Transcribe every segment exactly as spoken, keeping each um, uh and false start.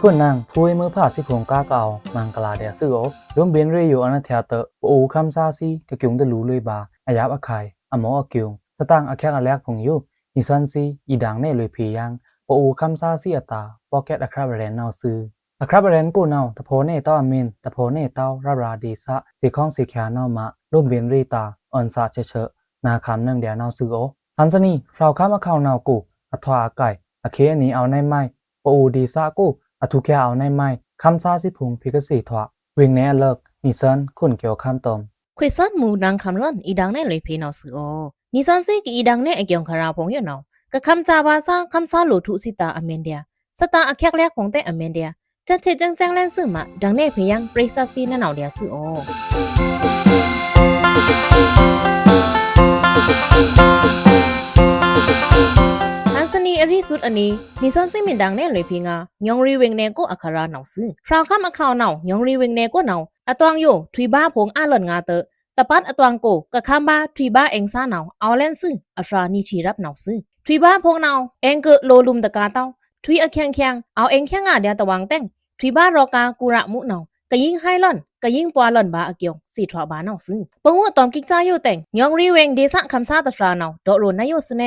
ခွန်နင်ꩻဖူးဝေးမွိုးဖါသီးဖိုင်ႏ ကားကအဝ်ႏမဂ်လာႏဒျာႏသွူသြ။ လိုမ်းဗဉ်ႏရေꩻယိုအွောန်ႏအထျꩻတွော့ꩻ ပအိုဝ်ႏခမ်းသားသီး ကကျူံႏတလူႏလွေꩻဗာႏ အယပ်ꩻခုဲင်ႏ အမော့အကျူံႏ သတင်ꩻအချက်အလက်ဖိုင်ႏယို နီသွဉ်းသီး အီႏဒင်ႏနယ်လွေꩻဖေႏယင်း ပအိုဝ်ႏခမ်းသားသီးအတာႏ podcast အခြပ် ရဲဉ်ႏနဝ်ꩻသွူ။ အခြပ် ရဲဉ်ႏကိုနဝ်ꩻ တဖော့ꩻနယ်တဝ်းအမင်း တဖော့ꩻနယ်တဝ်းရပ်ရာႏဒေႏသꩻ သေႏခေါင်းသေႏခꩻနဝ်ꩻမꩻ လိုမ်းဗဉ်ႏရေꩻတာႏ အွဉ်ႏသꩻချက်ဆှုꩻ နာႏခံႏနွောင်ꩻဒျာႏနဝ်ꩻသွူသြ။ ဟန်ႏသနီꩻ ဖြဝ်ႏခမ်းအခေါင်နဝ်ꩻကို အထွာအကိုင်ႏ အခေအနီꩻ အဝ်ႏနယ်မိုက် ပအိုဝ်ႏဒေႏသꩻကို အထူးခြားအဝ်ႏနယ်မိုက် ခမ်းသားသီးဖိုင်ႏ ဖေႏကသေထွာ ဝေင်ꩻနယ်အလꩻ နီသွဉ်း ခွန်ႏကျော်ခမ်းတွမ် ခွေႏသွဉ်းမူႏ နာႏခံႏလွဉ်ꩻ အီႏဒင်ႏနယ်လွေꩻဖေႏနဝ်ꩻသွူသြ။ နီသွဉ်းသီးကအီႏဒင်ႏနယ် အကျိုင်ႏခရာႏဖိုင်ႏယိုနဝ်ꩻ ကခမ်းသားဗာႏသား ခမ်းသားလိုꩻထုသီးတာႏအမင်းဒျာႏ သတင်ꩻအချက်အလက်ဖိုင်ႏတဲ့ အမင်းဒျာႏ ချက်ချက်ကျင်းကျင်းလဲင်းသွူမꩻ ဒင်ႏနယ်ဖေႏယင်း ပရေႏသီးသီးနဝ်ꩻဒျာႏသွူသြ။ ဟန်ႏသနီꩻအရီးသွုဒ်အနီꩻ နီသွဉ်းသီးမုန်ႏဒင်ႏနယ်လွေꩻဖေႏငါႏ ညောင်ရီဝေင်ꩻနယ်ကိုအခရာႏနဝ်ꩻသွူ။ ဖြဝ်ႏခမ်းအခေါင်နဝ်ꩻ ညောင်ရီဝေင်ꩻနယ်ကိုနဝ်ꩻ အတွင်ꩻယို ထွေꩻဗားဖိုင်ႏအာႏလွဉ်ꩻငါႏတွော့ꩻ တပတ်အတွင်ꩻကို ကခမ်းဗားထွေꩻဗားအဲင်ႏသားနဝ်ꩻ အဝ်ႏလဲင်းသွူ အဖြာနံꩻသီးရပ်နဝ်ꩻသွူ။ ထွေꩻဗားဖိုင်ႏနဝ်ꩻ အဲင်ꩻကွိုတ်လိုꩻလုမ်ꩻတကာႏတဝ်း ထွေꩻအချက်ချက် အဝ်ႏအဲင်ႏချက်ငါႏဒျာႏတဝင်ႏတဲ့င် ထွေꩻဗားရောႏကာႏကူꩻရပ်မူးနဝ်ꩻ ကယိင်းဟဲလွဉ်ꩻ ကယိင်းပွားလွဉ်ꩻဗာႏအကျိုင်ႏ သေႏထွာဗာႏနဝ်ꩻသွူ။ ပငိုꩻတွမ်ႏကိကျာယိုတဲ့င် ညောင်ရီဝေင်ꩻဒေႏသꩻခမ်းသားတဖြာနဝ်ꩻ ဒေါ့ꩻရိုꩻနယိုသွူနေ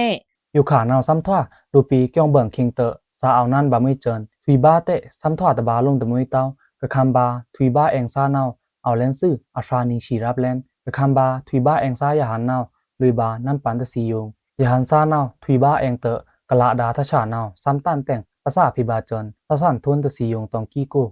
ယိုခါနဝ်ꩻ သမ်ꩻထွာ လိုꩻဗီႏကျိုင်ႏဗိုင်ꩻခင်ႏတွော့ꩻ သာႏအဝ်ႏနန်းဗာႏမွေးစွန် ထွေꩻဗားတဲ့ သမ်ꩻထွာတဗာႏလိုမ်းတမွေးတဝ်း ကခမ်းဗားထွေꩻဗားအဲင်ႏသားနဝ်ꩻ အဝ်ႏလဲင်းသွူ အဖြာနံꩻသီးရပ်လဲင်း ကခမ်းဗားထွေꩻဗားအဲင်ႏသားရဟန်းနဝ်ꩻ လွေꩻဗာႏနမ်းပန်တသီႏယူင်ႏ ရဟန်းသားနဝ်ꩻ ထွေꩻဗားအဲင်ႏတွော့ꩻ ကလꩻဒါႏထဆာနဝ်ꩻ သမ်ꩻတန်တဲ့င် ပသာဖီဗာႏစွန် သသန်ထွန်းတသီႏယူင်ႏတွင်ႏကီကို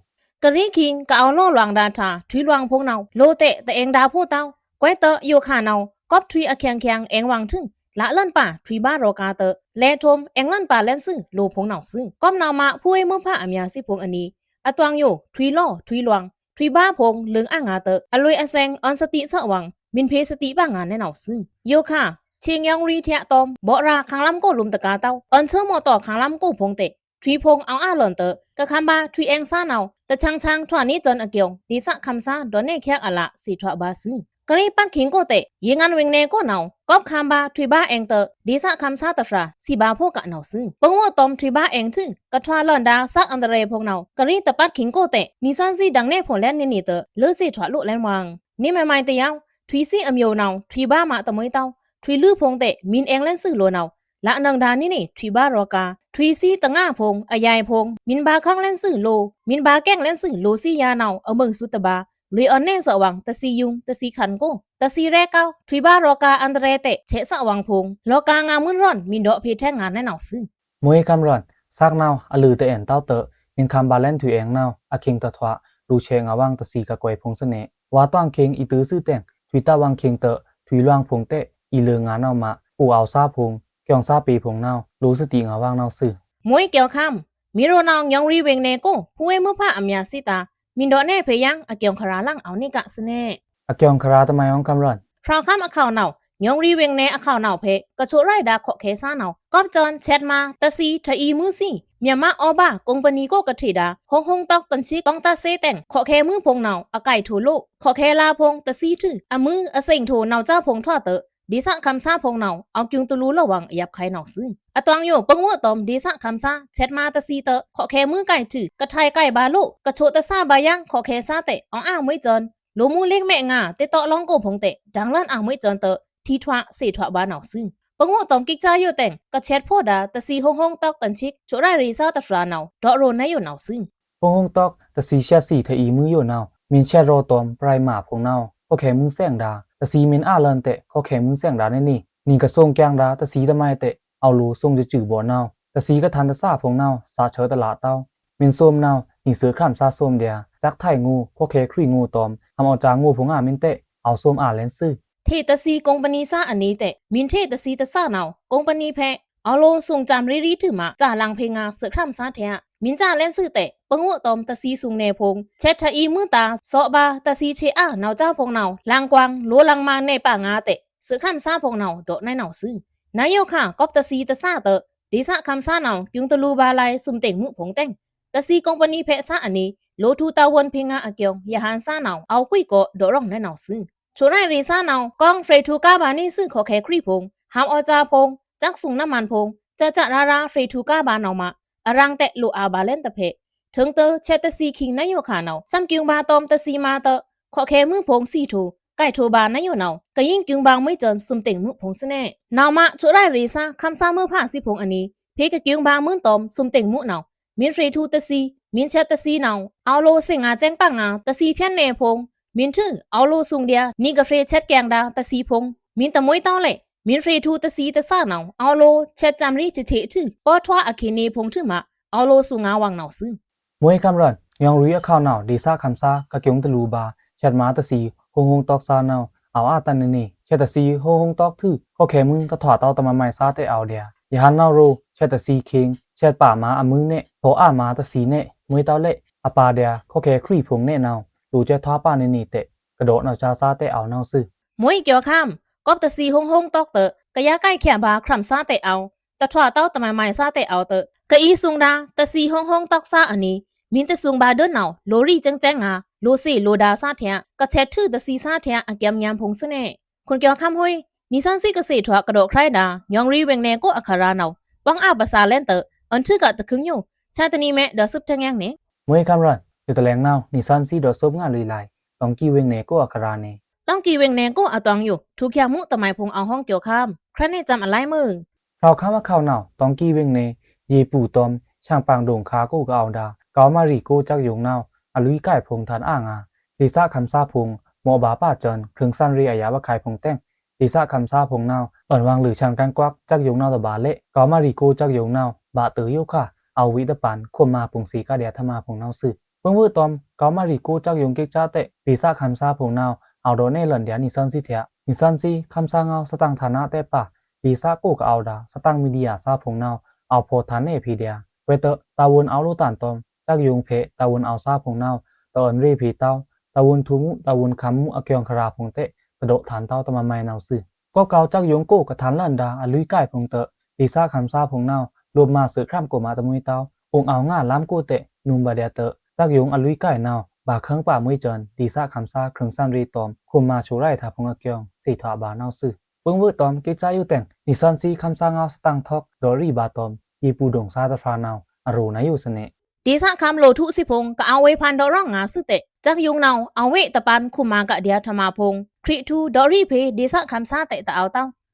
ကရီးခင်ႏ ကအဝ်ႏလိုꩻလွင်ႏဒါႏထႃ ထွေꩻလွင်ႏဖိုင်ႏနဝ်ꩻ လိုꩻတဲ့ တအဲင်ႏဒါႏဖိုတဝ်း ကွဲးတွော့ꩻယိုခါနဝ်ꩻ ကောပ်ထွေꩻအချက်ချက် အဲင်ႏဝင်ႏထွူ လꩻလွဉ်ꩻပါထွေꩻဗားရောႏကာႏတွော့ꩻ လဲထုမ်ႏအဲင်ႏလွဉ်ꩻပါလဲင်းသွူ လိုꩻဖိုင်ႏနဝ်ꩻသွူ။ ကောပ်နဝ်ꩻမꩻ ဖူးဝေးမွိုးဖါအမြာႏသီးဖိုင်ႏအနီꩻ အတွင်ꩻယို ထွေꩻလိုꩻ ထွေꩻလွင်ႏ ထွေꩻဗားဖိုင်ႏ လိုင်ꩻအာငါႏတွော့ꩻ အလွေꩻအသင် အွဉ်ႏသတိꩻသော့ꩻဝင်ႏ မီႏဖေႏသတိꩻဗာငါႏနဲနဝ်ꩻသွူ။ ယိုခါ ချေꩻညောင်ရီꩻထျꩻတွမ်ႏ ဗော့ꩻရာႏခင်ႏလမ်းကိုလိုမ်းတကာႏတဝ်း အွဉ်ႏသွူမော့တော်ခင်ႏလမ်းကိုဖိုင်ႏတဲ့ ထွေꩻဖိုင်ႏအဝ်ႏအာႏလွဉ်ꩻတွော့ꩻ ကခမ်းဗားထွေꩻအဲင်ႏသားနဝ်ꩻ တချင်ချင်ထွာနံꩻစွန်အကျိုင်ႏ ဒေႏသꩻခမ်းသားဒေါ့ꩻနယ်ချက်အလꩻ သေႏထွာဗာႏသွူ။ ကရီးပတ်ခင်ႏကိုတဲ့ ရေငန်ဝေင်ꩻနယ်ကိုနဝ်ꩻ ကောပ်ခမ်းဗားထွေꩻဗားအဲင်ႏတွော့ꩻ ဒေႏသꩻခမ်းသားတဖြာ သီးဗာႏဖိုꩻကနဝ်ꩻသွူ။ ပငိုꩻတွမ်ႏထွေꩻဗားအဲင်ႏထွူ ကထွာလွဉ်ꩻဒါႏ သက်ꩻအန္တရာယ်ဖိုင်ႏနဝ်ꩻ ကရီးတပတ်ခင်ႏကိုတဲ့ နီသွဉ်းသီးဒင်ႏနယ်ဖေႏလဲဉ်ႏနံꩻနံꩻတွော့ꩻ လိုꩻသေႏထွာလိုꩻလဲဉ်ႏဝင်ႏ နံꩻမဲမဲတယောင် ထွေꩻသီးအမျိုးနဝ်ꩻ ထွေꩻဗားမꩻတမွေးတဝ်း ထွေꩻလိုꩻဖိုင်ႏတဲ့ မီႏအဲင်ႏလဲင်းသွူလိုꩻနဝ်ꩻ လꩻနင်ဒါႏနံꩻနံꩻ ထွေꩻဗားရောႏကာႏ ထွေꩻသီးတငါဖိုင်ႏ အယိုင်ဖိုင်ႏ မီႏဗာႏခင်ႏလဲင်းသွူလိုꩻ မီႏဗာႏကင်ႏလဲင်းသွူလိုꩻသီးယိုင်ႏနဝ်ꩻ အမွောင်ꩻသွူတဗာႏ လွေꩻအွဉ်ႏနယ်သော့ꩻဝင်ႏ တသီႏယူင်ႏ တသီႏခင်ႏကို တသီႏရဲꩻကောက် ထွေꩻဗားရောႏကာႏအန္တရာယ်တဲ့ ချက်သော့ꩻဝင်ႏဖိုင်ႏ ရောႏကာႏငါႏမွဉ်ႏရွဉ်ႏ မီႏဒေါ့ꩻဖေႏထဲင်ငါႏနဲနဝ်ꩻသွူ။ မွေးခမ်းရွဉ်ႏ သက်ꩻနဝ်ꩻ အလိုꩻတအဲင်ႏတဝ်းတွော့ꩻ မီႏခမ်းဗာႏလဲဉ်ႏထွေꩻအဲင်ႏနဝ်ꩻ အခင်ႏတထွာ လိုꩻချက်ငါႏဝင်ႏတသီႏကကွဲင်ႏဖိုင်ႏသွူနေ ဝါတွင်ꩻခင်ႏအီႏတွိုဝ်ꩻသွူတဲင် ထွေꩻတဝ်င်ႏခင်ႏတွော့ꩻ ထွေꩻလွင်ႏဖိုင်ႏတဲ့ အီႏလိုꩻငါႏနဝ်ꩻမꩻ ပူꩻအဝ်ႏသားဖိုင်ႏ ကျွင်ႏသားပေဖိုင်ႏနဝ်ꩻ လိုꩻသတိငါႏဝင်ႏနဝ်ꩻသွူ။ မွေးကျောင်းခမ်း မီႏရိုနဝ်ꩻ ညောင်ရီဝေင်ꩻနယ်ကို ဖူးဝေးမွိုးဖါအမြာႏသီးတာႏ မီႏဒေါ့ꩻနယ်ဖေႏယင်း အကျိုင်ႏခရာႏလင်ꩻ အဝ်ႏနံꩻကသွူနေ အကျိုင်ႏခရာႏတမုဲင်ႏအွင်ႏခမ်းရွဉ်ႏ ဖြဝ်ႏခမ်းအခေါင်နဝ်ꩻ ညောင်ရီဝေင်ꩻနယ်အခေါင်နဝ်ꩻဖေႏ ကချိုးရိုက်ဒါႏခေါ့ꩻခဲသားနဝ်ꩻ ကောပ်စွန်ချက်မါ တသီႏ ထအီႏမွိုးသီး မြန်မာ့အောက်ဘက် ကုမ္ပဏီကို ကထေဒါႏ ဟုံးဟုံးတော့တန်ချစ် ကောင်းတပ်စေတဲ့င် ခေါ့ꩻခဲမွိုးဖိုင်ႏနဝ်ꩻ အကိုက်ထိုလို ခေါ့ꩻခဲလာဖိုင်ႏတသီႏထွူ အမွိုးအသင်ထို နဝ်ꩻသားဖိုင်ႏထွာတွော့ꩻ ဒေႏသꩻခမ်းသားဖိုင်ႏနဝ်ꩻ အွင်ႏကျူံႏတလူႏလောဝ်းဝင်ႏ အယပ်ꩻခုဲနဝ်ꩻသွူ။ အတွင်ꩻယို ပငိုꩻတွမ်ႏ ဒေႏသꩻခမ်းသား ချက်မါတသီႏတွော့ꩻ ခေါ့ꩻခဲမွိုးကိုက်ထွူ ကထိုင်ကိုက်ဗာႏလိုꩻ ကချိုးတသာဗာႏယင်း ခေါ့ꩻခဲသားတဲ့ အွင်ႏအာမွေးစွန် လိုꩻမူႏလ့ꩻမဲငါႏ တေတော့လောင်းကိုဖိုင်ႏတဲ့ ဒင်ႏလွဉ်ꩻအာမွေးစွန်တွော့ꩻ ထီထွာ သေထွာဗာႏနဝ်ꩻသွူ။ ပငိုꩻတွမ်ႏကိကျာယိုတဲ့င် ကချက်ဖိုဒါႏ တသီႏဟုံးဟုံးတော့တန်ချစ် ချိုးရိုက်ရေသားတဖြာနဝ်ꩻ ဒေါ့ꩻရိုꩻနယိုနဝ်ꩻသွူ။ ပငိုꩻတော့ တသီႏချက်သီႏ ထအီႏမွိုးယိုနဝ်ꩻ မီႏချက်ရောႏတွမ်ႏ ပြိုင်ꩻမာဖိုင်ႏနဝ်ꩻ ခေါ့ꩻခဲမွိုးသင်ဒါႏ တသီႏမီႏအာလန်တဲ့ ခေါ့ꩻခဲမွိုးသင်ဒါႏနဲနံꩻ နံꩻကသွုံႏကျင်ဒါႏ တသီႏတမုဲင်ႏတဲ့ အဝ်လိုꩻသွုံႏစစွုဗော့နဝ်ꩻ တသီႏကထန်တသာဖိုင်ႏနဝ်ꩻ သꩻချွဲတလꩻတဝ်း မီႏသွုံႏနဝ်ꩻ နံꩻသွုံႏခရမ်ꩻသားသွုံႏဒျာႏ စက်ထိုင်ငိုꩻ ခေါ့ꩻခဲခွိုင်ꩻငိုꩻတွမ်ႏ ဟမ်ꩻအော်ꩻစာငိုꩻဖိုင်ႏအာမီႏတဲ့ အဝ်သွုံႏအာလဲင်းသွူ။ ထေတသီႏကုမ္ပဏီသားအနီတဲ့ မီႏထေတသီႏတသာနဝ်ꩻ ကုမ္ပဏီဖေႏ အဝ်လိုꩻသွုံႏစမ်းရီရီထွူမး စလင်ဖေႏငါႏသွုံႏခရမ်ꩻသားထဲ မီႏစလဲင်းသွူတဲ့ ပငိုꩻတွမ်ႏတသီႏသွုံႏနယ်ဖိုင်ႏ ချက်ထအီႏမွိုးတာႏ သော့ꩻဗာႏ တသီႏချေꩻအာနဝ်ꩻသားဖိုင်ႏနဝ်ꩻ လင်ꩻကွင်ꩻ လိုꩻလင်ꩻမာန်နယ်ပါငါႏတဲ့ သွုံႏခရမ်ꩻသားဖိုင်ႏနဝ်ꩻ ဒေါ့ꩻနဲနဝ်ꩻသွူ။ နယိုခါ ကောပ်တသီႏတသာတွော့ꩻ ဒေႏသꩻခမ်းသားနဝ်ꩻ ကျူံႏတလူႏဗာႏလိုင်း သွုံႏတ့င်ꩻမူးဖိုင်ႏတဲ့င် တသီႏကုမ္ပဏီဖေႏသားအနီ လိုꩻထူတာႏဝွန်ဖေႏငါႏအကျိုင်ႏ ရဟန်းသားနဝ်ꩻ အဝ်ႏကွိုက်ကို ဒေါ့ꩻရောင်ႏနဲနဝ်ꩻသွူ။ ချိုးရိုက်ရေသားနဝ်ꩻ ကောင်းဖြေꩻထူႏကားဗာႏနံꩻသွူ ခေါ့ꩻခဲခွိုင်ꩻဖိုင်ႏ ဟမ်ꩻအော်ꩻစာဖိုင်ႏ စက်သွုံႏနမန်ဖိုင်ႏ စစရရ ဖြေꩻထူႏကားဗာႏနဝ်ꩻမး အရင်ꩻတဲ့ လိုꩻအာဗာႏလဲင်းတဖေႏ ထိုင်တွို ဆဲတ်တသီးခိင်းနယိုခါနဝ် သမ်ကွိုင်ဗာႏတွမ်တသီးမာꩻတဢ ခော့ခဲမွိုးဖိုင်သီးထို ကိုက်ထိုဗာႏနယိုနဝ် ကယိုင်ကွိုင်ဗာႏမွိုးစွန် သွမ်တိူင်မွုဖိုင်သွေ့။ နဝ်မꩻ ချိုးရိုက်ရေသါ ခမ်းသားမွိုးဖါသီးဖိုင်အနီ ဖေႏကကွိုင်ဗာႏမွိုးတွမ် သွမ်တိူင်မွုနဝ် မီးရေထူတသီး မီးဆဲတ်တသီးနဝ် အောက်လိုသင်ငါစဲင်ပက်ငါ တသီးဖျဲန်နယ်ဖိုင် မီးထွူ အောက်လိုသူင်ႏဒျာ နီကဖြေႏဆဲတ်ကဲင်ဒါတသီးဖိုင် မီးတမွိုးတဝ်လဲ့ မီးရေထူတသီးတသာနဝ် အောက်လိုဆဲတ်စံရီးစထေ့ထွူ ပောထွားအခေတ်နယ်ဖိုင်ထွူမး အောက်လိုသူင်ႏငါဝွင်နဝ်သွေ့။ မွိုးခမ်းရွဉ် ညောင်ရွီအခဝ်နဝ် ဒေသခမ်းသား ကကွိုင်တလူႏဗာႏ ဆဲတ်မာတသီး ဟုုင်ဟုုင်တွက်သားနဝ် အောက်အာတန်နနီ ဆဲတ်တသီး ဟုုင်ဟုုင်တွက်ထွူ ခော့ခဲမွိုး တထွားတဝ်တမမုဲင်သားတဢဝ်ဒျာ ယဟန်နဝ်ရို ဆဲတ်တသီးခိင်း ဆဲတ်ပါမာအမွိုးနယ် သောအာမာတသီးနယ် မွိုးတဝ်လဲ့ အပါဒျာ ခော့ခဲခရီးဖိုင်နယ်နဝ် လိုဆဲတ်ထွားပါနနီတဲ ကဒေါနဝ်စါသားတဢဝ်နဝ်သွေ့။ မွိုးကျော်ခမ်း ကွပ်တသီးဟုုင်ဟုုင်တွက်တဢ ကယဲကိုက်ခဲဗာႏခရမ်သားတဢဝ် တထွားတဝ်တမမုဲင်သားတဢဝ်တဢ ကအီႏသူင်ႏဒျာ တသီးဟုုင်ဟုုင်တွက်သားအနီ မီးတသူင်ႏဗာႏဒိုနဝ် လိုရီးစဲင်စဲင်ငါ လိုသေ့လိုဒါသားထျာ ကဆဲတ်ထွူတသီးသားထျာ အကဵမ်ငၢမ်ဖိုင်သွေ့။ ခွန်ကျော်ခမ်းဟွိုင်း နီသွဉ်းသီးကသ့ထွား ကဒေါခရိုင်ဒျာ ညောင်ရွီဝေင်နယ်ကိုအခရာနဝ် ပန်းအာပစာလဲန်တဢ အွဉ်ထွူကတခုင်ယို ဆဲတ်တနံၤမဲ ဒေါ်သုတ်ထငဲင်န့ၣ်။ မွိုးခမ်းရွဉ် ယိုတလဲင်နဝ် နီသွဉ်းသီးဒေါ်သုတ်ငါလွီလၢ် တွင်ကီဝေင်နယ်ကိုအခရာန့ၣ်။ တွင်ကီဝေင်နယ်ကိုအတွင်ယို ထူးခြားမွိုးတမုဲင်ဖိုင် အောက်ဟုုင်ကျော်ခမ်း ခရၢန့ၣ်စံအလၢႆမိုဝ်း ဖြောက်ခမ်းအခဝ်နဝ် တွင်ကီဝေင်နယ် ယေပူၤတွမ် ဆင်ပင်ဒိုင်ခါကိုကအဝ်ဒျာ ကဝ်မရီကိုစက်ရုံနဝ် အလွိုင်းကိုက်ဖိုင်ထန်အာငါ ဒေသခမ်းသားဖိုင် မော့ဗာႏပာစွန် ခရူင်းသွဉ်ရေအယပ်ꩻခုဲင်ဖိုင်တဲင် ဒေသခမ်းသားဖိုင်နဝ် အွဉ်ဝင်လွိုင်သွဉ်ကန်းကွက် စက်ရုံနဝ်တဗာႏလဲ့ ကဝ်မရီကိုစက်ရုံနဝ် ဗာႏတဵုယိုခါ အဝေးတပန် ခွန်မာဖိုင်သေကဒျာထမဖိုင်နဝ်သွေ့။ ပိုင်ဝွိုတွမ် ကဝ်မရီကိုစက်ရုံကိတ်စတဲ ဒေသခမ်းသားဖိုင်နဝ် အဝ်ဒေါနဲလန်ဒျာနီသွဉ်းသီးထျာ နီသွဉ်းသီး ခမ်းသားငဝ် သတင်ꩻထန်အာတဲပါ ဒေသကိုကအဝ်ဒျာ သတင်ꩻမီဒီယာသားဖိုင်နဝ် အဝ်ဖော်ထန်နယ်ဖေဒျာ ဝဲတဢ တဝွန်အဝ်လိုတန်တွမ် စက်ရုံဖေ တဝွန်အဝ်သားဖိုင်နဝ် တအွဉ်ရေဖေတဝ် တဝွန်ထူမူ တဝွန်ခမ်းမူအကျိုင်ခရာဖိုင်တဲ တဒေါထန်တဝ်တမမုဲင်နဝ်သွေ့။ ကွပ်ကဝ်စက်ရုံကိုကထန်လန်ဒျာ အလွိုင်းကိုက်ဖိုင်တဢ ဒေသခမ်းသားဖိုင်နဝ် လိုပ်မာသွေ့ခရမ်ကိုမတမွိုးတဝ် အိုင်အဝ်ငါလမ်းကိုတဲ နွမ်ဗာႏဒျာတဢ စက်ရုံအလွိုင်းကိုက်နဝ် ဗာႏခုဲင်ပါမွိုးစွန် ဒေသခမ်းသား ခရူင်းသွဉ်ရေတွမ် ခွန်မာချိုးရိုက်ထၢဖိုင်အကျိုင် သေထွာဗာႏနဝ်သွေ့။ ပိုင်ဝွိုတွမ် ကိတ်စယိုတဲင် နီသွဉ်းသီး ခမ်းသားငဝ် သတင်ꩻထောက် ဒေါရီးဗာႏတွမ် ယေပူၤဒိုင်သားတဖြာနဝ် အရိုးနယိုသွေ့။ ဒေသခမ်းလိုထူသီးဖိုင် ကအဝေးဖန်ဒေါရောင်ငါသွေ့တဲ စက်ရုံနဝ် အဝေးတပန် ခွန်မာကဒျာထမဖိုင် ခရီးထူဒေါရီးဖေ ဒေသခမ်းသားတဲတအဝ်တဝ်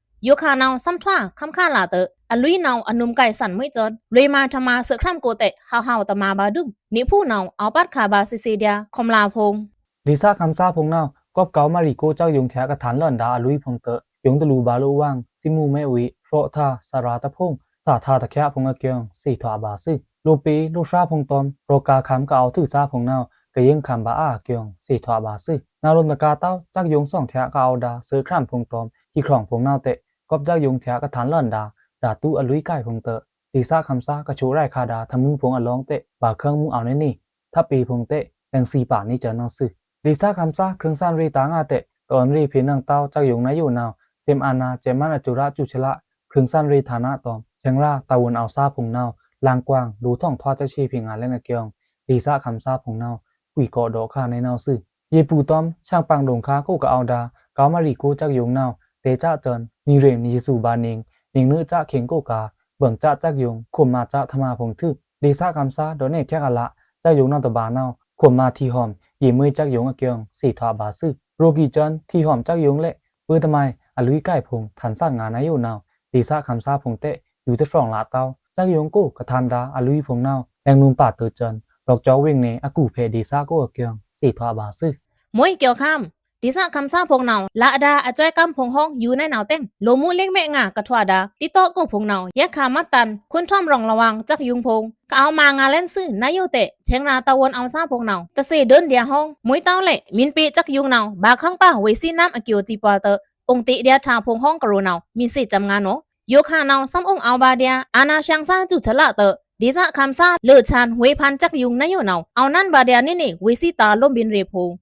ယိုခါနဝ် သမ်ထွာ ခမ်းခါလာတဢ အလွိုင်းနဝ် အနွမ်ကိုက်သွဉ်မွိုးစွန် လွေမာထမသွေ့ခရမ်ကိုတဲ ဟဝ်ဟဝ်တမဗာႏဒုမ် နေဖူနဝ် အဝ်ပတ်ခါဗာႏသေ့သေ့ဒျာ ခွမ်လာဖိုင် ဒေသခမ်းသားဖိုင်နဝ် ကွပ်ကဝ်မရီကိုစက်ရုံထျာကထန်လန်ဒျာ အလွိုင်းဖိုင်တဢ ယိုင်တလူႏဗာႏလိုဝွင် သီးမူမဲဝီ ဖြော့ထါ သရာတဖိုင် သၣ်ထါတချဖိုင်အကျိုင် သေထွာဗာႏသွေ့။ လိုပေလိုဖြာဖိုင်တွမ် ရော့ကႃခမ်းကအဝ်ထွူသားဖိုင်နဝ် ကယိုင်ခမ်းဗာႏအာအကျိုင် သေထွာဗာႏသွေ့။ နဝ်လိုမ်တကာတဝ် စက်ရုံသွင်ထျာကအဝ်ဒျာ သွေ့ခရမ်ဖိုင်တွမ် ဟီခရွင်ဖိုင်နဝ်တဲ ကွပ်စက်ရုံထျာကထန်လန်ဒျာ ဒျာတူအလွိုင်းကိုက်ဖိုင်တဢ ဒေသခမ်းသားကချိုးရိုက်ခါဒျာ ထမူဖိုင်အလောင်းတဲ ဗာႏခုဲင်မူအဝ်နနီ ထပ်ပေဖိုင်တဲ လင်သီးပါနေစွန်နဝ်သွေ့။ ဒေသခမ်းသား ခရူင်းသွဉ်ရေတငါတဲ တအွဉ်ရေဖေနင်တဝ် စက်ရုံနယိုနဝ် သမ်အာနာ စဲမန်အစူရာစူချလ ခရူင်းသွဉ်ရေထန်အာတွမ် ဆင်ရာ တဝွန်အဝ်သားဖိုင်နဝ် လင်ကွင် ဒိုထောင်ထွားစက်သေ့ဖေငါလဲန်အကျိုင် ဒေသခမ်းသားဖိုင်နဝ် ကွီကောဒေါခါနဲနဝ်သွေ့။ ယေပူၤတွမ် ဆင်ပင်ဒိုင်ခါကိုကအဝ်ဒျာ ကဝ်မရီကိုစက်ရုံနဝ် တဲစစွန် နီရင်နီစူဗာႏနင် နင်နွေစခေင်ကိုကာ ဗွင်စက်ရုံ ခွမ်မာစထမဖိုင်ထွူ ဒေသခမ်းသားဒေါနဲခဲကအလ စက်ရုံနဝ်တဗာႏနဝ် ခွမ်မာထီဟွမ် ယေမွေးစက်ရုံအကျိုင် သေထွာဗာႏသွေ့။ ရို့ကီစွန် ထီဟွမ်စက်ရုံလဲ့ ပိုတမုဲင် အလွိုင်းကိုက်ဖိုင် ထန်သွဉ်ငါနယိုနဝ် ဒေသခမ်းသားဖိုင်တဲ ယူတဖြောင်လတဝ် စက်ရုံကိုကထန်ဒျာ အလွိုင်းဖိုင်နဝ် လင်နွမ်ပါတဵုစွန် ရော့ကကျောက်ဝေင်နယ် အကူဖေဒေသကိုအကျိုင် သေထွာဗာႏသွေ့။ မွိုးကျော်ခမ်း ဒေသခမ်းသားဖိုင်နဝ် လဒျာအစွဲကမ်းဖိုင်ဟွင်ယူနဲနဝ်တဲင် လိုမူလ့င်မဲငါကထွာဒျာ တီးတောကိုဖိုင်နဝ် ယဲခါမတ်တန် ခွန်ထွမ်ရောင်လဝင်စက်ရုံဖိုင် ကအဝ်မငါလဲန်သွေ့နယိုတဲ ဆင်ရာတဝွန်အဝ်သားဖိုင်နဝ် တသေ့ဒိုၼ်းဒျာဟွင် မွိုးတဝ်လဲ့ မီးပေစက်ရုံနဝ် ဗာႏခုဲင်ပါဝေးသီးနမ်အကျိုင်စံပွားတဢ အိုင်တေဒျာထါဖိုင်ဟွင်ကရိုနဝ် မီးသေ့စံငါနဝ် ယိုခါနဝ် သမ်အိုင်အဝ်ဗာႏဒျာ အာနာရှင်စၢင်စူချလတဢ ဒေသခမ်းသား လေ့ဆန်ဝေးဖန်စက်ရုံနယိုနဝ် အဝ်နန်ဗာႏဒျာနနီ ဝေးသီးတာလိုမ်းဗိန်ရေဖိုင်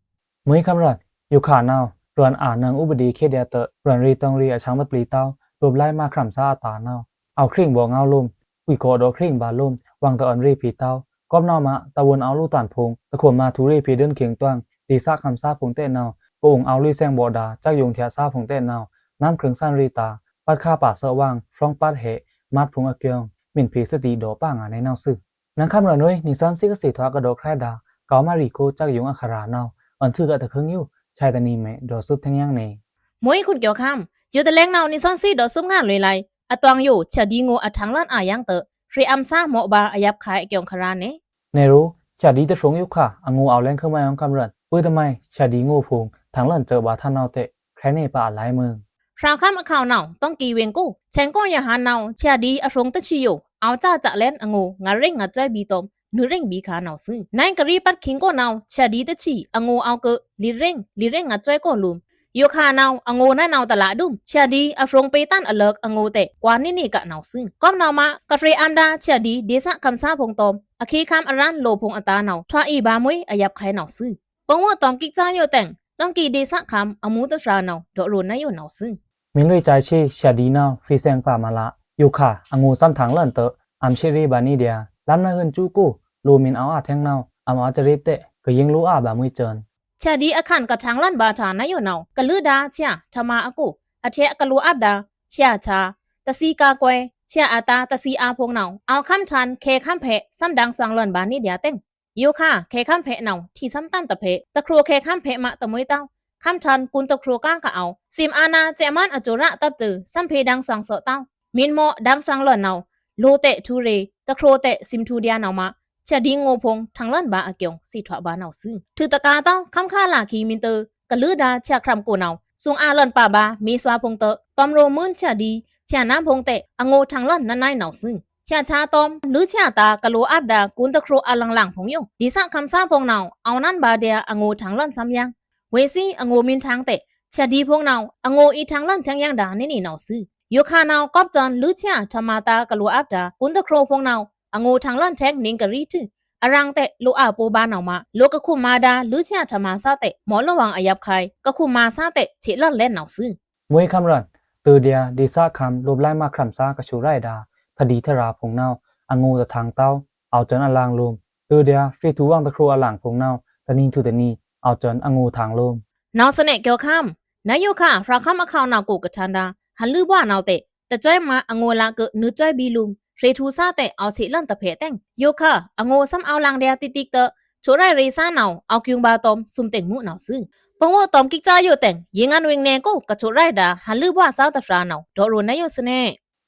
မွိုးခမ်းရွဉ် ယိုခါနဝ် ရွဉ်အာနင်ဥပဒေခေတ်ဒျာတဢ ရွဉ်ရေတောင်ရေအချောင်းတပျီးတဝ် လိုပ်လဲမခရမ်သားအတာနဝ် အဝ်ခရင်ဗော်ငဝ်လိုမ်း ကွီကောဒေါခရင်ဗာႏလိုမ်း ဝင်တအွဉ်ရေဖေတဝ် ကွပ်နဝ်မ တဝွန်အဝ်လိုတန်ဖိုင် တခွမ်မာထူရေဖေဒိုၼ်းခေင်တွင် ဒေသခမ်းသားဖိုင်တဲနဝ် ကအုံအဝ်လွေဆဲင်ဗော်ဒျာ စက်ရုံထျာသားဖိုင်တဲနဝ် နမ်ခရင်သွဉ်ရေတာ ပတ်ခါပါသွဲဝင် ဖြောင်ပတ်ဟဲ မတ်ဖိုင်အကျိုင် မီးဖေသတိဒေါ်ပါငါနဲနဝ်သွေ့။ နင်ႏခမ်းလွောန်ဝေး နီသွဉ်းသစ်ကသေ့ထွားကဒေါ့ꩻခြဲးဒါ ကောက်မရီကို စက်ရုံအခရာနဝ်ꩻ အွဉ်ႏထွူကတခွိုင်ယို ဆယ်တနံၤမဲ ဒေါ့ꩻသွုပ်ထဲင်ယင်ႏနေ။ မွိုးခွန်ကျော်ခမ်း ယိုဒလင်နဝ်ꩻ နီသွဉ်းသစ်ဒေါ့ꩻသွုပ်ငါလွေꩻလိုင် အသွင်ယို ဆရာဒီငိုအထင်လန်အာႏယင်ႏတွော့ꩻ ဖြေအမ်ႏသား မော့ပါ အယပ်ꩻခုဲင်ႏအကျုံႏခရာန့ၣ် နယ်ႏရိုး ဆရာဒီတဖြုံႏယိုခါ အငိုꩻအောဝ်ႏလဲန်းခွိုင်မွဲင်ႏအွန်ႏခမ်းလွောန် ပို့သမိုင်း ဆရာဒီငိုဖြုံႏ ထင်လန်စွော့ꩻဗာႏထန်းနဝ်ꩻတဲ့ ခြဲးန့ပါအလ မွေး ဖြောက်ခမ်းအခဝ်နဝ်ꩻ တွင်ကီဝင်ကို ဆင်ကိုရဟန်းနဝ်ꩻ ဆရာဒီအဖြုံႏတချစ်ယို အောဝ်ႏစစလဲန်းအငိုꩻ ငါႏရင်ꩻငါႏစွဲဘီတုမ် နွေႏရင်ꩻဘီခါနဝ်ꩻသွူ။ နင်ႏကရီပတ်ခင်ကိုနဝ်ꩻ ဆရာဒီတချစ်အငိုꩻအောဝ်ႏကို လေႏရင်ꩻလေႏရင်ꩻငါႏစွဲကိုလိုမ်း ယိုခါနဝ်ꩻ အငိုꩻနဝ်ꩻတလꩻဒုမ် ဆရာဒီ အဖြုံႏပေႏတန်းအလၢက်အငိုꩻတဲ့ ကွာႏနေနေကနဝ်ꩻသွူ။ ကွပ်ꩻနဝ်ꩻမး ကဖြေအမ်ႏဒါ ဆရာဒီဒေသခမ်းသားဖြုံႏတုမ် အခီခမ်းအရန်းလိုꩻဖြုံႏအတာနဝ်ꩻ ထွာအီဗာႏမွေးအယပ်ꩻခုဲင်ႏနဝ်ꩻသွူ။ ပငိုꩻတွမ်ႏကိကျာယိုတဲင် တွင်ကီဒေသခမ်းအမူႏတဖြာနဝ်ꩻ ဒေါ့ꩻရိုꩻနဝ်ꩻသွူ။ မင်းလွေးကြိုက်ချစ် ဆရာဒီနဝ်ꩻ ဖြေစင်ပါမလာ ယိုခါ အငိုꩻသမ်ထင်လန်စွော့ꩻ အမ်ႏရှေ့ꩻရေပါနေဒီး လမ်းနဝ်ꩻဟိုင်ꩻစူကို လိုꩻမင်းအောဝ်ႏအာထဲင်နဝ်ꩻ အမ်ႏအောဝ်ႏစရေပ်တဲ့ ကယင်ꩻလိုꩻအာဗာႏမွေးစွူ။ ဆရာဒီအခန်ကထင်လန်ဗာႏတာနဝ်ꩻယိုနဝ်ꩻ ကလုဒါဆရာ ထမအကို အထဲကလိုꩻအပ်ဒါ ဆရာချာ တသီးကာကွယ် ဆရာအတာတသီးအာဖြုံႏနဝ်ꩻ အောဝ်ႏခမ်းထန်း ခဲခမ်းဖဲ သမ်ဒင်သွင်လန်ဗာႏနေဒီးတဲင် ယိုခါ ခဲခမ်းဖဲနဝ်ꩻ ထီသမ်တန်တဖဲ တခရိုခဲခမ်းဖဲမးတမွေးတဝ်း ခမ်းထန်းကွုၼ်တခရိုကားကအဝ်ႏ စံမအာဏာ စဲ့မန်းအကျိုးရတပ်စွဲ သမ်ဖေဒင်သွင်သွော့တဝ်း မင်းမော့ဒင်သွင်လန်နဝ်ꩻ လိုꩻတဲ့ထူႏရေ တခရိုတဲ့ စံမထူႏဒျာနဝ်ꩻမး ဆရာဒီငိုဖြုံႏ ထင်လန်ဗာႏအကျုံႏ သေထွာဗာႏနဝ်ꩻသွူ။ ထွူတကာတဝ်း ခမ်းခါလကီမင်းတေ ကလုဒါဆရာခြမ်းကိုနဝ်ꩻ သွင်အာလန်ပါဗာႏ မေးသွဲဖြုံႏတဲ့ တွမ်ရိုꩻမွဉ်ဆရာဒီ ဆရာနမ်းဖြုံႏတဲ့ အငိုꩻထင်လန်နနွဲနဝ်ꩻသွူ။ ဆရာချာတွမ် လွိုဆရာတာကလိုꩻအပ်ဒါ ကွုၼ်တခရိုအလင်လင်ဖြုံႏယို ဒေသခမ်းသားဖြုံႏနဝ်ꩻ အောဝ်ႏနန်းဗာႏဒျာ အငိုꩻထင်လန်သမ်ယင် ဝေးသီး အငိုꩻမင်းထင်တဲ့ ဆရာဒီဖြုံႏနဝ်ꩻ အငိုꩻအီထင်လန်ထဲင်ယင်ဒါနေနေနဝ်ꩻသွူ။ ယိုခါနဝ်ꩻ ကွပ်ꩻစွန် လွိုဆရာ ထမတာကလိုꩻအပ်ဒါ ကွုၼ်တခရိုဖြုံႏနဝ်ꩻ အငိုꩻထင်လန်ထဲင် နင်ႏကရီထွူ အရင်တဲ့ လိုꩻအာပိုဗာႏနဝ်ꩻမး လိုꩻကခုမ်မဒါ လွိုဆရာ ထမသားတဲ့ မော့လိုဝ်အယပ်ꩻခုဲင်ႏ ကခုမ်မသားတဲ့ သေလန်လဲနဝ်ꩻသွူ။ မွေးခမ်းလွောန် တွို့ꩻဒျာ ဒေသခမ်းလိုပ်ꩻလိုင်းမွဲခရမ်သားကဆူရိုက်ဒါ ထဒီထရာဖြုံႏနဝ်ꩻ အငိုꩻတထင်တဝ်း အောဝ်ႏစွန်အလင်လိုမ်း တွို့ꩻဒျာ ဖြေထူႏဝင်တခရိုအလင်ဖြုံႏနဝ်ꩻ တနံၤထွူတနံၤ အောဝ်ႏစွန်အငိုꩻထင်လိုမ်း နဝ်ꩻသနဲကျိုခမ်း နဝ်ꩻယိုခါ ဖြောက်ခမ်းအခဝ်နဝ်ꩻကိုကထန်းဒါ ဟန်လွို့ဗွာနဝ်ꩻတဲ့ တစွဲမွဲအငိုꩻလက နွေႏစွဲဘီလိုမ်း ဖြေထူႏသားတဲ့ အောဝ်ႏသေလန်တဖဲတဲင် ယိုခါ အငိုꩻသမ်အောဝ်ႏလင်ဒျာတိတိကတ᩻ ဆိုရိုက်ရေသားနဝ်ꩻ အောဝ်ႏကျုံႏဗာႏတွမ် သွမ်တိုင်မူနဝ်ꩻသွူ။ ပငိုꩻတွမ်ကိကျာယိုတဲင် ရေငန်ဝိုင်နယ်ကို ကဆိုရိုက်ဒါ ဟန်လွို့ဗွာသားတဖြာနဝ်ꩻ ဒေါ့ꩻရိုꩻနဝ်ꩻယိုသနဲ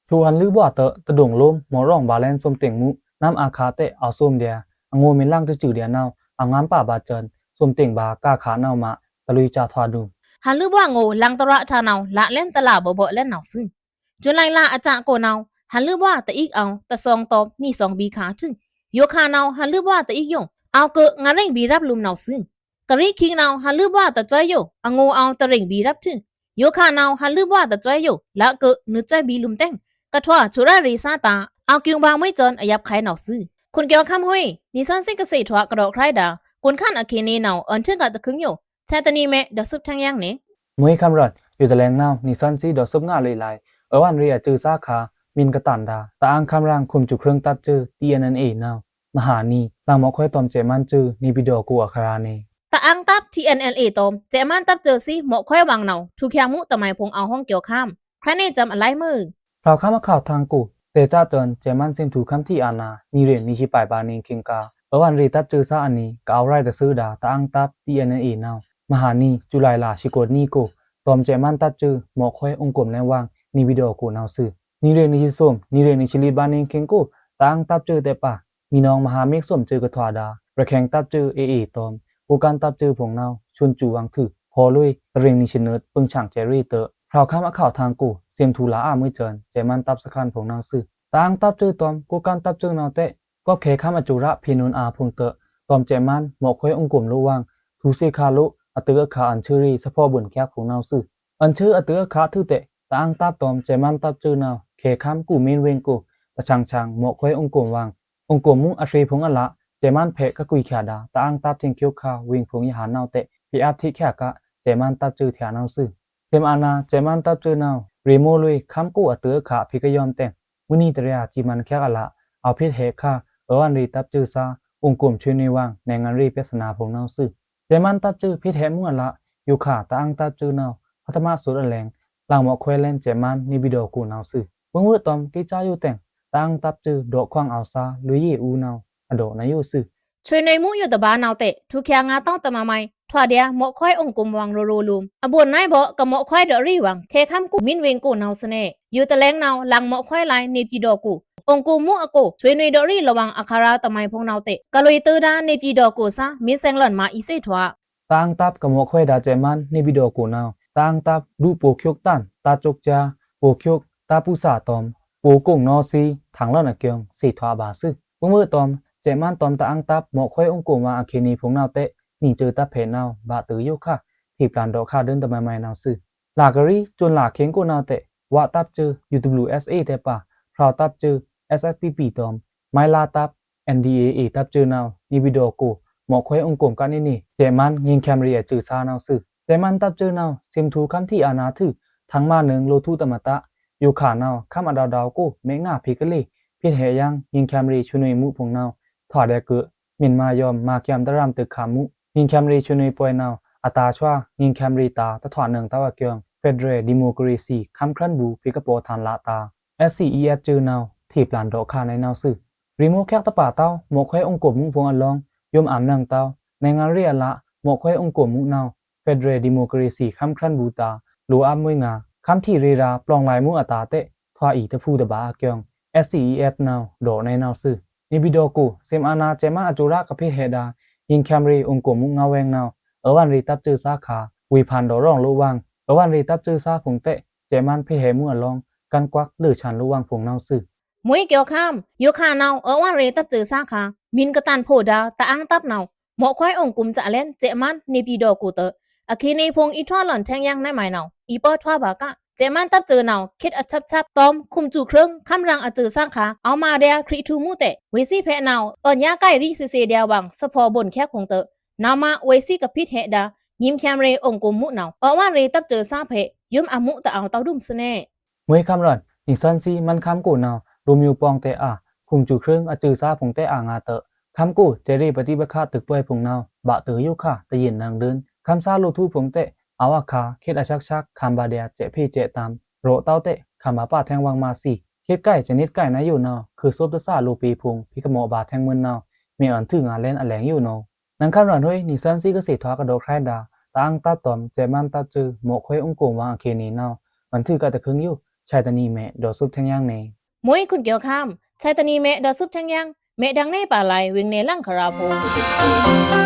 ထွူဟန်လွို့ဗွာတဲ့ တဒုင်လိုမ်း မော့ရောင်ဗာႏလဲန်းသွမ်တိုင်မူ နမ်းအာခါတဲ့ အောဝ်ႏသွမ်ဒျာ အငိုꩻမင်းလင်တစွူဒျာနဝ်ꩻ အငမ်းပါဗာႏစွန် သွမ်တိုင်ဗာႏ ကားခါနဝ်ꩻမး တလွေꩻစာထွာဒုမ် ဟန်လွို့ဗွာငိုꩻ လင်တရထါနဝ်ꩻ လလဲန်းတလဗောဗောလဲနဝ်ꩻသွူ။ ဇွန်လလအစကိုနဝ်ꩻ ဟန်လွို့ဗွာတအီးအောဝ်ႏ တသွင်တွမ် နွေႏသွင်ဘီခါထွူ ယိုခါနဝ်ꩻ ဟန်လွို့ဗွာတအီးယို အောဝ်ႏက ငါႏရင်ꩻဘီရပ်လိုမ်းနဝ်ꩻသွူ။ ကရီခိင်နဝ်ꩻ ဟန်လွို့ဗွာတစွဲယို အငိုꩻအောဝ်ႏတရင်ꩻဘီရပ်ထွူ ယိုခါနဝ်ꩻ ဟန်လွို့ဗွာတစွဲယို လက နွေႏစွဲဘီလိုမ်းတဲင် ကထွာဆိုရိုက်ရေသားတာ အောဝ်ႏကျုံႏဗာႏမွေးစွန်အယပ်ꩻခုဲင်ႏနဝ်ꩻသွူ။ ခွန်ကျော်ခမ်းဟွေး နီသွဉ်းသစ်ကသေ့ထွားကဒေါ့ꩻခြဲးဒါ ကွုဉ်ႏခန့်အခေတ်နေနဝ်ꩻ အွဉ်ႏထွူကတခွိုင်ယို ဆယ်တနံၤမဲ ဒေါ့ꩻသွုပ်ထဲင်ယင်ႏနေ။ မွေးခမ်းလွောန် ယိုဒလင်နဝ်ꩻ နီသွဉ်းသစ်ဒေါ့ꩻသွုပ်ငါလွေးလိုင် အွဉ်ႏရေအစုသားခါ မင်းကတန်ဒါ တအာင်းခမ်းရင်ခုမ်စူခြိုင်းတပ်စွဲ တီအန်အန်အေနဝ်ꩻ မဟာနီ လင်မော့ခွဲတွမ်စဲ့မန်းစွဲ နေပြည်တော်ကိုအခရာန့ၣ် တအာင်းတပ် တီအန်အန်အေတွမ် စဲ့မန်းတပ်စွဲသီး မော့ခွဲဝင်းနဝ်ꩻ ထွူႏချေင်ႏမူတမိုင်းဖုံႏအောဝ်ႏဟွောင်ကျော်ခမ်း ခြဲးန့စံအလမွေး ဖြောက်ခမ်းအခဝ်ထင်ကို တဲစစွန် စဲ့မန်းသင်ထွူႏခမ်းထီအာဏာ နံꩻရိုင်နံꩻသွံပါယ်ဗာႏနေခိင်ကါ အွဉ်ႏရေတပ်စွဲသားအနံၤ ကအဝ်ႏရိုက်တသွူဒါ တအာင်းတပ် တီအန်အန်အေနဝ်ꩻ မဟာနီ ဇူလိုင်လဆံကိုနံၤကို တွမ်စဲ့မန်းတပ်စွဲ မော့ခွဲဥွင်ကုမ်လဲဝင်း နေပြည်တော်ကိုနဝ်ꩻသွူ။ နံꩻရိုင်နံꩻသွံ နံꩻရိုင်နံꩻသွံလီဗာႏနေခိင်ကို တအာင်းတပ်စွဲတဲပါ မီးနောင်မဟာမိတ်သွံစွဲကထွာဒါ ရခိုင်တပ်စွဲ AAတွမ် ကိုးကန့်တပ်စွဲဖုံႏနဝ်ꩻ သွံစူဝင်းထွူ ဖော်လွေး တရင်နံꩻသွံနွတ် ပင်စံချယ်ရေတ ဖြောက်ခမ်းအခဝ်ထင်ကို သင်ထွူႏလအာမွေးစွန် စဲ့မန်းတပ်စခန်းဖုံႏနဝ်ꩻသွူ။ တအာင်းတပ်စွဲတွမ် ကိုးကန့်တပ်စွဲနဝ်ꩻတဲ ကွပ်ခဲခမ်းအစုရာ ဖေနုန်အာဖုံႏတ တွမ်စဲ့မန်း မော့ခွဲဥွင်ကုမ်လဲဝင်း ထွူႏသေခါလဲ အတုအခါအန်ဆူရေ သဖော်ဘိုၼ်ခဲဖုံႏနဝ်ꩻသွူ။ အန်ဆူအတုအခါထွူတဲ တအာင်းတပ်တွမ် စဲ့မန်းတပ်စွဲနဝ်ꩻ ခဲခမ်းကူမင်းဝင်းကို တစံချံ မော့ခွဲဥွင်ကုမ်ဝင်း ဥွင်ကုမ်မူအသွံဖုံႏအလ စဲ့မန်းဖဲကကွီခါဒါ တအာင်းတပ်သင်ကျော်ခါ ဝင်းဖုံႏယဟန်နဝ်ꩻတဲ ဖေအပ်ထိခါက စဲ့မန်းတပ်စွဲထျာနဝ်ꩻသွူ။ စဲ့မအာဏာ စဲ့မန်းတပ်စွဲနဝ်ꩻ ရေမိုးလွေ ခမ်းကူအတုအခါ ဖေကယွမ်တဲင် မုနီတရၣ်စံမန်ခဲကအလ အဝ်ႏဖေထဲခါ အွဉ်ႏရေတပ်စွဲသား ဥွင်ကုမ်ဆွေနေဝင်း နဲင်ငံရေပြဿနာဖုံႏနဝ်ꩻသွူ။ စဲ့မန်းတပ်စွဲ ဖေထဲမူအလ ယိုခါ တအာင်းတပ်စွဲနဝ်ꩻ ပထမသုတ်အလဲင် လင်မော့ခွဲလဲန်း စဲ့မန်း နေပြည်တော်ကိုနဝ်ꩻသွူ။ ပငိုꩻတွမ်ကိကျာယိုတဲင် တအာင်းတပ်စွဲ ဒေါ့ခွင်အဝ်ႏသား လွေးရေဦးနဝ်ꩻ အဒေါ့နုဲင်းယို့ꩻသွူ။ ဆွေးနွေးမှုယိုတဘာနဝ်ꩻတဲ့ ထူႏခဲငါးတောင်းတမန်မိုင် ထွာဒျား မော့ခွဲအိမ်ကွမ်ဝေါင် ရိုꩻရိုꩻလွမ် အဘူးနိုင်ꩻဗော့ ကမော့ခွဲဒီးရီဝေါင် ခဲခမ်းကို မင်းဝင်းကိုနောင်စနဲ ယိုတလဲင်နဝ်ꩻ လင်မော့ခွဲလိုင် နေပြည်တော်ကို အိမ်ကွမ်မှုအကို ဆွေးနွေးဒီးရီလဝင် အခရာတမန်ဖိုင်နဝ်ꩻတဲ့ ကလွေတုဒါ နေပြည်တော်ကိုစား မင်းစံလွင်မါအီႏသွူ။ တအာင်းတပ်ကမော့ခွဲဒါႏစဲ့ꩻမန်း နေပြည်တော်ကိုနဝ်ꩻ တအာင်းတပ်ဒုဗိုလ်ချုပ်တန် တပ်ချုပ်ကြား ဗိုလ်ချုပ်တပ်ဦးစာတောမ် ဗိုလ်ကုင်နီစီ ထင်လင်းအကျိုင်း သွူဗာႏသွူ။ ဗိုလ်မှူးတောမ် စဲ့ꩻမန်းတောမ် တအာင်းတပ်မော့ခွဲအိမ်ကွမ်ဝေါင် အခေနေဖိုင်နဝ်ꩻတဲ့ နီစဲ့ꩻတပ်ဖဲနဝ်ꩻ ဗာတုယိုခါ ထေꩻပျန်ဒေါ့ခါဒိုင်းတမန်မိုင်နဝ်ꩻသွူ။ လကရီႏ ဇွန်လဆယ်ခုနဝ်ꩻတဲ့ ဝတပ်စဲ့ꩻ UWSA တဲပါ ဖြိုဝ်တပ်စဲ့ꩻ SSPPတောမ် မိုင်းလားတပ် NDAA တပ်စဲ့ꩻနဝ်ꩻ နေပြည်တော်ကို မော့ခွဲအိမ်ကွမ်ကပ်နေနေ စဲ့ꩻမန်း ငြိမ်းချမ်းရေးအကျိုးစားနဝ်ꩻသွူ။ စဲ့ꩻမန်းတပ်စဲ့ꩻနဝ်ꩻ သင်ထူႏခမ်းထီၣ်အာဏာထု ထင်မနုဲင်ꩻ လိုထုတမတာ ယိုခါနဝ်ꩻ ခမ်းအဒေါက်တာကို မ့ငါဖေႏကလေး ဖေႏဟဲယင် ငြိမ်းချမ်းရေးဆွေးနွေးမှုဖိုင်နဝ်ꩻ ထွာဒျားကွ မ့ၢ်မယွမ်မၤကျဲတရမ်ႏ တခါမူ ငြိမ်းချမ်းရေးဆွေးနွေးပွဲနဝ်ꩻ အတာႏသွါ ငြိမ်းချမ်းရေးတာႏ တထွာနုဲင်ႏတဝ်းအကျိုင်း ဖက်ဒရယ်ဒီမိုကရေစီ ခမ်းခြွမ်းဘူးဖေႏကပော်ထန်လတာႏ SCEFစဲ့ꩻနဝ်ꩻ ထေꩻပျန်ဒေါ့ခါနဝ်ꩻသွူ။ ရီမိုခဲက်တပါတဝ်း မော့ခွဲအိမ်ကွမ်မှုဖိုင်အလောင်း ယွမ်အုံးနွံတောင်း နိုင်ငံရေးအရ မော့ခွဲအိမ်ကွမ်မှုနဝ်ꩻ ဖက်ဒရယ်ဒီမိုကရေစီ ခမ်းခြွမ်းဘူးတာႏ လိုအပ်မှုငါ ခမ်းထီၣ်ရေရာ ပလောင်လဲမှုအတာႏတဲ့ ထွာအီႏတဖူတဗာအကျိုင်း SCEFနဝ်ꩻ ဒေါ့နဝ်ꩻသွူ။ နေပြည်တော်ကို စစ်အာဏာရှင်အစိုးရက ဖေႏဟဲဒါ ငြိမ်းချမ်းရေးအိမ်ကွမ်မှုငဝ်းဝိုင်းနဝ်ꩻ အဝ့ၢ်ရ့တပ်စဲ့ꩻသားခါ ဝေဖန်ဒီးရောင်လိုဝ်င် အဝ့ၢ်ရ့တပ်စဲ့ꩻသားဖိုင်တဲ့ စဲ့ꩻမန်းဖေႏဟဲမှုအလောင်း ကန်းကွက်လွေဆန်လိုဝ်င်ဖိုင်နဝ်ꩻသွူ။ မွေးကျော်ခမ်း ယိုခါနဝ်ꩻ အဝ့ၢ်ရ့တပ်စဲ့ꩻသားခါ မီးကတန်ဖိုဒါ တအာင်းတပ်နဝ်ꩻ မော့ခွဲအိမ်ကွမ်စဲ့ꩻလဲန် စဲ့ꩻမန်း နေပြည်တော်ကိုတဲ အခေနေဖိုင် အီႏထွာလွန်ႏထဲင်ယင်ႏနမိုင်နဝ်ꩻ အီႏပၢထွာဗာႏက စဲ့ꩻမန်းတပ်စဲ့ꩻနဝ်ꩻ ခေတ်အဆက်ဆက် တောမ် ခုမ်စူခြိုင်း ခမ်းရင်ႏအကျိုးစားခါ အဝ့ၢ်မဒျား ခရံာ်ထူမှုတဲ့ ဝေ့ꩻသွီဖဲနဝ်ꩻ အွန်ယါကိုင်ꩻရီး သေ့သေဒျာႏဝင် သဖော်ဘွန်ႏခဲဖိုင်တဲ နဝ်ꩻမး ဝေ့ꩻသွီကဖိတ်ꩻဟဲဒါ ငြိမ်းချမ်းရေးအိမ်ကွမ်မှုနဝ်ꩻ အဝ့ၢ်ရ့တပ်စဲ့ꩻသားဖဲ ယွမ်အမှုတအဝ်းတဝ်းဒုမ်စနဲ မွေးခမ်းရင်ႏ နီသွဉ်းသီး မန်းခမ်းကိုနဝ်ꩻ လိုမျိုးပေါင်းတဲ့အာ ခုမ်စူခြိုင်းအကျိုးစားဖိုင်တဲ့အာငါတဲ ခမ်းကို စဲ့ꩻရေ့ပဋိပက္ခ တိုပ်ပွဲဖိုင်နဝ်ꩻ ဗာတုယိုခါ တယဉ်ႏနွံဒိုင်း ခမ်းသားလိုထုဖိုင်တဲ့ အဝ့ၢ်အခါ ခေတ်အဆက်ဆက် ခမ်းဗာဒျား စဲ့ꩻဖေ့စဲ့ꩻတမ်း ရော့ꩻတဝ်းတဲ့ ခမ်းဗာပာထဲင်ဝင်မးသီ ခေတ်ကိုက်စနစ်ကိုက်နဝ်ꩻယိုနဝ်ꩻ ခုးသုပ်တသာလိုပေဖိုင် ဖေႏကမော့ဗာထဲင်မွိုင်းနဝ်ꩻ မ့ၢ်အွဉ်ထုငါလဲန်အလဲင်ယိုနဝ်ꩻ နင်ခမ်းရင်ႏဟွေး နီသွဉ်းသီးကသေထွာကဒေါ့ခြဲဒါ တအာင်းတပ်တောမ် စဲ့ꩻမန်းတပ်စဲ့ꩻ မော့ခွဲအိမ်ကွမ်ဝေါင်အခေနေနဝ်ꩻ အွဉ်ထုကတခုင်းယို ဆယ်တနံၤမဲ့ ဒေါ်စုပ်ထဲင်ယင်န့ၣ် မွေးခွမ်းကျော်ခမ်း ဆယ်တနံၤမဲ့ ဒေါ်စုပ်ထဲင်ယင် မဲ့ဒင်ႏနယ်ပါလိုင် ဝိုင်နယ်လင်ခရာဖိုင်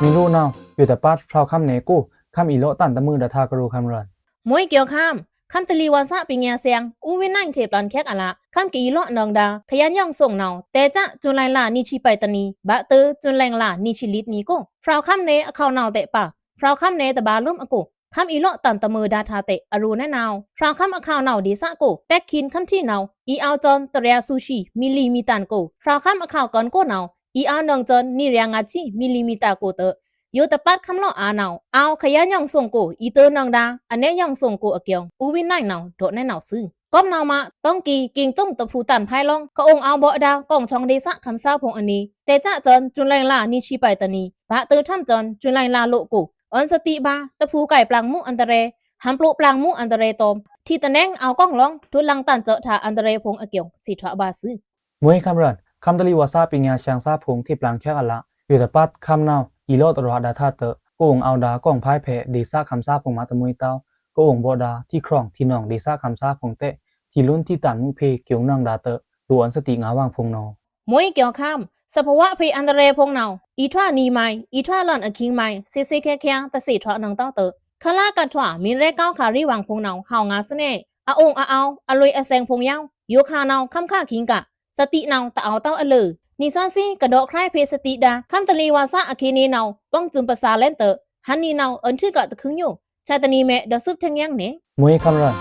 မီးလိုနဝ်ꩻ ယိုတပတ်ဖြိုဝ်ခမ်းနယ်ကို ခမ်းအီႏလော့ꩻတန်တမုာ်ဒါထါကရိုခမ်းရင်ႏ မွေးကျော်ခမ်း ခမ်းတလီဝါဆာပညာဆိုင် ဦးဝင်းနိုင်ထေႏပျန်ခဲကအလ ခမ်းကအီႏလော့ꩻနွံဒါ ခယန်းရောင်စုံနဝ်ꩻ တဲစး ဇူလိုင်လ နှစ်ဆံပာ်တနံၤ ဗာတု ဇူလိုင်လ နှစ်ဆံလစ်နံၤကို ဖြိုဝ်ခမ်းနယ်အခဝ်နဝ်ꩻတဲ့ပါ ဖြိုဝ်ခမ်းနယ်တဗာလိုမ်းအကို ခမ်းအီႏလော့ꩻတန်တမုာ်ဒါထါတဲ့ အရူနဲနဝ်ꩻ ဖြိုဝ်ခမ်းအခဝ်နဝ်ꩻဒေသကို တဲက်ခိန်ခမ်းထီၣ်နဝ်ꩻ အီႏအဝ်ႏစဲ့ꩻ တစ်ရာစုရှိ မီလီမီတာကို ဖြိုဝ်ခမ်းအခဝ်ကွန်ကိုနဝ်ꩻ အီႏအဝ်ႏနွံစဲ့ꩻ နှစ်ရာငါးဆံ မီလီမီတာကိုတဲ ယိုတပတ်ခမ်းလော့ꩻအာနဝ်ꩻ အဝ်ခယန်းရောင်စုံကို အီႏတ့နွံဒါ အနဲရောင်စုံကိုအကျိုင်း ဦးဝင်းနိုင်နဝ်ꩻ ဒေါ့နဲနဝ်သွူ။ ကွမ်နဝ်ꩻမး တောင်ကြီး ကျိန်တုံတဖူတန်ဖိုင်လောင်း ကအုံအဝ်ႏဗော့ဒါ ကောင်းဆောင်ဒေသခမ်းသားဖိုင်အနီ တဲစးစဲ့ꩻ ဇူလိုင်လ နှစ်ဆံပာ်တနံၤ ဗာတု သီးစဲ့ꩻ ဇူလိုင်လလိုကို အွဉ်သတိဗာ တဖူကိုက်ပျၢင်မှုအန္တရာယ် ဟန်ပျိုးပျၢင်မှုအန္တရာယ်တောမ် ထီတနဲင်အဝ်ႏကောင်းလောင်း ထုလင်တန်စဲ့ꩻထါအန္တရာယ်ဖိုင်အကျိုင်း သေထွာဗာသွူ။ မွေးခမ်းရင်ႏ ခမ်းတလီဝါဆာပညာဆိုင်သားဖိုင်ထေႏပျန်ခဲကအလ ယိုတပတ်ခမ်းနဝ်ꩻ အီႏလော့ꩻတရွာဒါထါတဲ့ ကအုံအဝ်ႏဒါ ကောင်းဖိုင်ဖဲဒေသခမ်းသားဖိုင်မးတမွေးတဝ်း ကအုံဗော့ဒါ ထီႏခြောင်ထီႏနောင်ဒေသခမ်းသားဖိုင်တဲ့ ထီႏလိုန်းထီႏတန်မှုဖေႏကျိုင်းနွံဒါတဲ့ လိုအွဉ်သတိငါဝင်ဖိုင်နဝ်ꩻ မွေးကျော်ခမ်း သဘာဝဖေႏအန္တရာယ်ဖိုင်နဝ်ꩻ အီႏထွာနံၤမိုင် အီႏထွာလွန်ႏအခိင်းမိုင် သေ့သေခဲခဲတသေ့ထွာနွံတဝ်းတဲ့ ခလါကထွာ မီးရဲကောင်းခါရီဝင်ဖိုင်နဝ်ꩻ ဟဝ်ငါစနဲ အအုံအအဝ်ႏ အလွေအသဲင်ဖိုင်ယဝ် ယိုခါနဝ်ꩻ ခမ်းခါခိင်းက သတိနဝ်ꩻတအဝ်ႏတဝ်းအလၢ နီသွဉ်းသီးကဒေါ့ခြဲဖေႏသတိဒါ ခမ်းတလီဝါဆာအခေနေနဝ်ꩻ ပေါင်းစုံပစာလဲန်တဲ့ ဟန်နီနဝ်ꩻ အွဉ်ထုကတခုင်းယို ဆယ်တနံၤမဲ့ ဒေါ်စုပ်ထဲင်ယင်န့ၣ် မွေးခမ်းရင်ႏ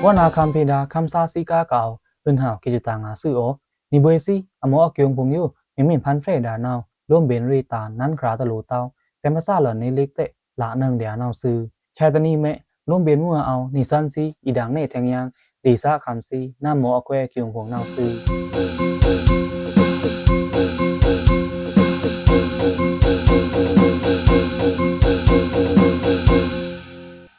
ဝနခမ်းဖေႏဒါ ခမ်းသားသီးကားကအဝ်ႏ ဟိုင်ဟဝ်ကီးစတာငါသွူအော နီဗွေသီး အမော့အကျိုင်းဖိုင်ယို မီးမီးဖန်ဖြဲဒါနဝ်ꩻ လိုမ်းဗဉ်ႏရေတာႏ နန်းခရာတလိုတဝ်း တဲမသလန်နေလိကတဲ့ လနွံဒျာနဝ်သွူ။ ဆယ်တနံၤမဲ့ လိုမ်းဗဉ်ႏမူအဝ်ႏ နီသွဉ်းသီး အီႏဒင်ႏနယ်ထဲင်ယင်ႏ ဒေသခမ်းသီး နမ်မော့အခွဲအကျိုင်းဖိုင်နဝ်သွူ။